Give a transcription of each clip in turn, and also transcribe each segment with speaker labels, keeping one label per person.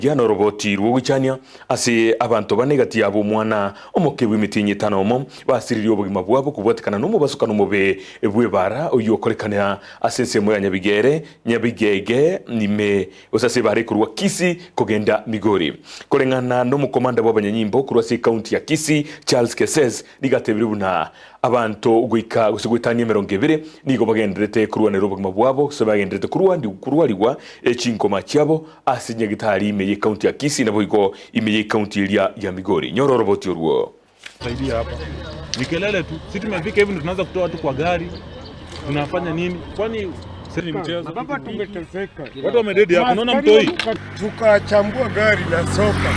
Speaker 1: Noroboti rw'ogoichania ase abanto bane gati yabo omwana omoke bw'emitienyi etano omo basiririe obogima bwabo kobwatekana n'omobasukano omobe bw'ebara oyio okorekana ase ensemo ya Nyabigere Nyabigege ime gose ase ebara ekorwa Kisii kogenda Migori. Koreng'ana n'omokomanda bw'abanyanyimbo korwa ase ekaunti ya Kisii Charles Keses nigo atebire buna abanto goika gose goetania emerongo ebere nigo bagendererete korwanera obogima bwabo gose bagendererete korwarigwa chinkoma chiabo ase nyagitari ime y'ekaunti ya Kisii naboigo ime y'ekaunti eria ya Migori. Nyora oroboti orwo.
Speaker 2: Saidia hapa. Ni kelele tu. Sisi tumefika hivi ndio tunaanza kutoa watu kwa gari. Tunafanya nini? Kwani sisi ni mchezo?
Speaker 3: Baba, tumeteseka.
Speaker 2: Watu wamededi hapa. Unaona mtoi?
Speaker 3: Tukachambua gari la soka.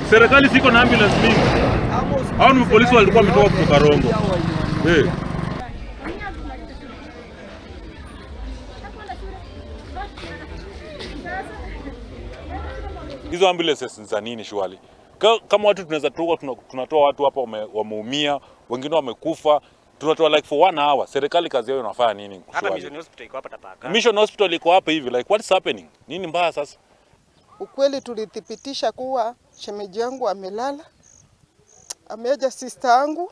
Speaker 2: Serikali siko na ambulance mingi. Hao ni polisi walikuwa wametoka kutoka Rongo. Eh. Hizo ambulances ni za nini shwali? Kama watu tunaweza toka tunatoa watu hapa wameumia, wengine wamekufa, tunatoa like for one hour. Serikali kazi yao inafanya nini?
Speaker 4: Hata
Speaker 2: Shwali?
Speaker 4: Mission Hospital iko hapa Tabaka.
Speaker 2: Mission Hospital iko hapa hivi, like what's happening? Nini mbaya sasa?
Speaker 5: Ukweli tulithibitisha kuwa shemeji yangu amelala, ameaja sister yangu.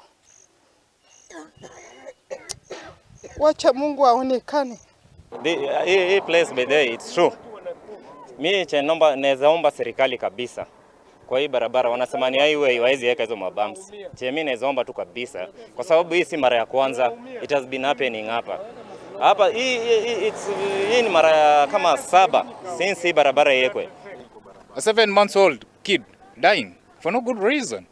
Speaker 5: Wacha Mungu aonekane.
Speaker 4: Hii place by the way, it's true. Mi che nomba naweza omba serikali kabisa kwa hii barabara, wanasema ni highway, hawezi weka hizo mabumps. Che mi naweza omba tu kabisa, kwa sababu hii si mara ya kwanza, it has been happening hapa hapa. Hii ni mara ya kama 7 since hii barabara iwekwe.
Speaker 6: A 7 months old kid dying for no good reason.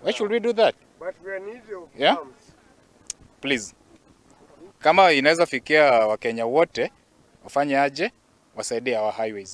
Speaker 6: Why should we do that?
Speaker 3: But we are need of
Speaker 6: Yeah?
Speaker 3: pumps.
Speaker 6: Please. Kama inaweza fikia Wakenya wote wafanye aje, wasaidie our highways.